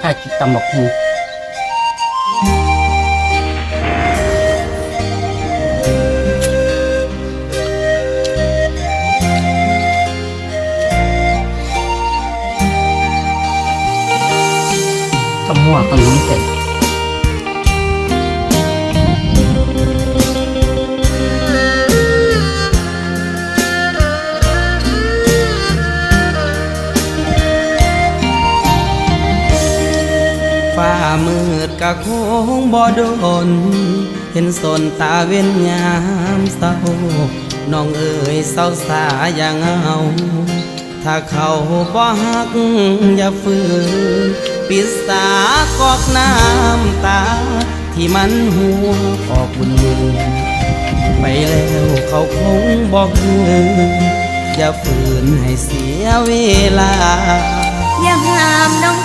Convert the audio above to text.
ພາກິນຕຳບັກຫຸ່ງ ຕຳຫົວ ຕຳຫຸ່ງເຕັມ. ຟ້າມືດກະຄົງບໍ່ດົນ ເຫັນສົນຕາເວັນຍາມເຊົ້າ ນ້ອງເອີຍ ເຊົາສາຢ່າເຫງົາ ຖ້າເຂົາບໍ່ຮັກຢ່າຝືນ ປິດສາກອກນ້ຳຕາ ທີ່ມັນຮົ່ວອອກບຸນໆ ໄປແລ້ວເຂົາຄົງບໍ່ຄືນ ຢ່າຝືນໃຫ້ເສຍເວລາ ຢ່າຫ້າມນ້ອງ